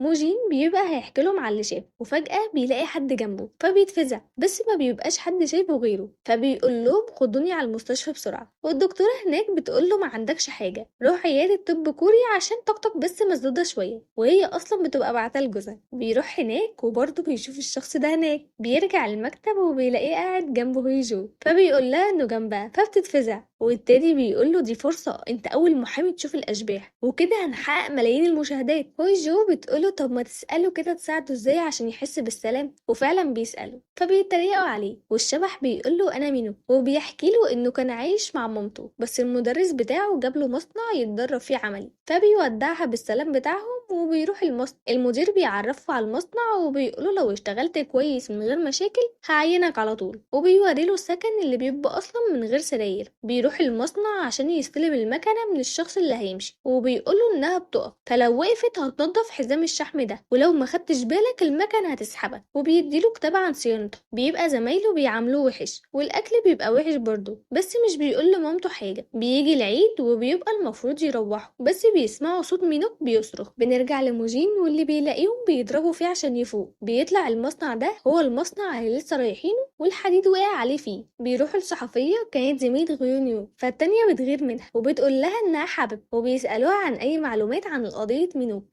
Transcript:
موجين بيبقى هيحكي لهم على اللي شافه، وفجأة بيلاقي حد جنبه فبيتفزع، بس ما بيبقاش حد شايفه غيره، فبيقول لهم خدوني على المستشفى بسرعة. والدكتورة هناك بتقول له ما عندكش حاجة، روح عيادة طب كوري عشان طاقتك بس مسدودة شوية، وهي أصلا بتبقى بعتها لجوزها. بيروح هناك وبرضه بيشوف الشخص ده هناك. بيرجع المكتب وبيلاقيه قاعد جنبه هيجو، فبيقول لها إنه جنبها فبتتفزع، والتاني بيقول له دي فرصة، انت أول محامي تشوف الأشباح وكده هنحقق ملايين المشاهدات. هويجو بتقوله طب ما تسأله كده تساعده ازاي عشان يحس بالسلام، وفعلا بيسأله فبيتريقوا عليه. والشبح بيقوله أنا مينو، وبيحكي له إنه كان عايش مع مامته بس المدرس بتاعه جاب له مصنع يتدرب فيه عملي، فبيودعها بالسلام بتاعهم وبيروح المصنع. المدير بيعرفه على المصنع وبيقوله لو اشتغلت كويس من غير مشاكل هعينك على طول، وبيوريله السكن اللي بيبقى أصلا من غير سراير. بيروح المصنع عشان يستلم المكنة من الشخص اللي هيمشي، وبيقوله إنها بتقف، فلو وقفت هتنضف حزام الشحم ده، ولو ما خدتش بالك المكنة هتسحبك، وبيديله كتاب عن صيانته. بيبقى زمايله بيعاملوه وحش والأكل بيبقى وحش برضه، بس مش بيقول لمامته حاجة. بيجي العيد وبيبقى المفروض يروحوا، بس بيسمعوا صوت مينوك بيصرخ. بنرجع لموجين واللي بيلاقيهم بيضربوا فيه عشان يفوق. بيطلع المصنع ده هو المصنع اللي لسه رايحينه والحديد وقع عليه فيه. بيروحوا لصحفية كانت زميلة غيونيو، فالتانية بتغير منها وبتقول لها إنها حبيبته، وبيسألوها عن أي معلومات عن قضية مينوك.